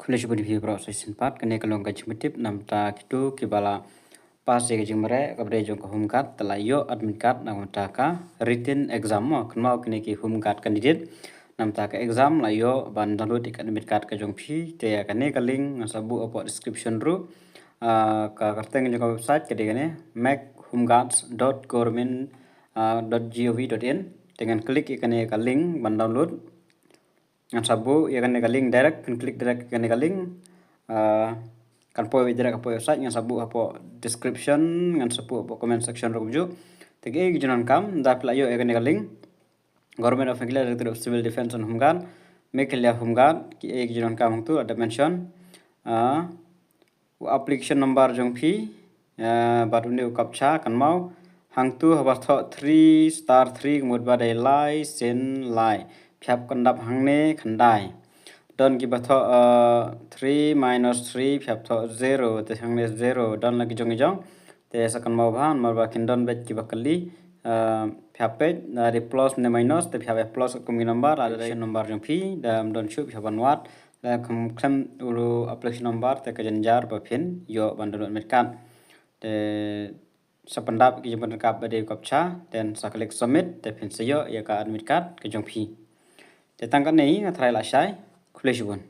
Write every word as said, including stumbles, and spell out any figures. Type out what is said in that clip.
Khublei shibun ïa phi baroh sa shisien pat. Kane ka long ka jingpyntip namar kito kiba la pass ïa ka jingmareh kaba dei jong ka Home Guard te la ïoh admit card na ka bynta ka written exam mo. Kynmaw kine ki Home Guard candidate namar ka exam la ïoh ban download ïa ka admit card ka jong phi. Te ïa kane ka link ngan sa buh hapoh description ruh. Ah, ka kyrteng jong ka website ka dei kane, make homeguards dot government, ah, dot gov dot in. Te ngan click ïa kane ka link ban download. Ngan sa buh ïa kane ka link direct, phin click direct ïa kane ka link. Ah, kan poi direct hapoh website, ngan sa buh hapoh description, ngan sa buh hapoh comment section ruh kumjuh. Te kiei ki jingdonkam, da phi la ïoh ïa kane ka link, Government of Meghalaya, Directorate of Civil Defence and Home Guard, Meghalaya Home Guard, kiei ki jingdonkam hangtu la dep mention. Ah, u application number jong phi, ah, bad une u captcha, kynmaw. Hangtu haba thoh three star three ka mut ba dei lai sien lai. Phi hap kyndap hangne khyndai. Don kiba thoh, ah, three minus three, phi hap thoh zero, te hangne zero, don la ki jong ki jong. Te sa kynmaw bha namar ba kin don beit kiba kylli, ah, phi hap peit, ah, dei plus ne minus, te phi hap ïa plus kum ki number, la dei number jong phi, da ym don shuh, phi hap ban wad, da khlem, khlem u application number, te ka jynjar ba phin ïoh ban download admit card. Te sa pyndap ki jingpyndonkam ba dei u captcha, then sa click submit, te phin sa ïoh ïa ka admit card ka jong phi. Te tang katne nga tharai la shai, khublei shibun.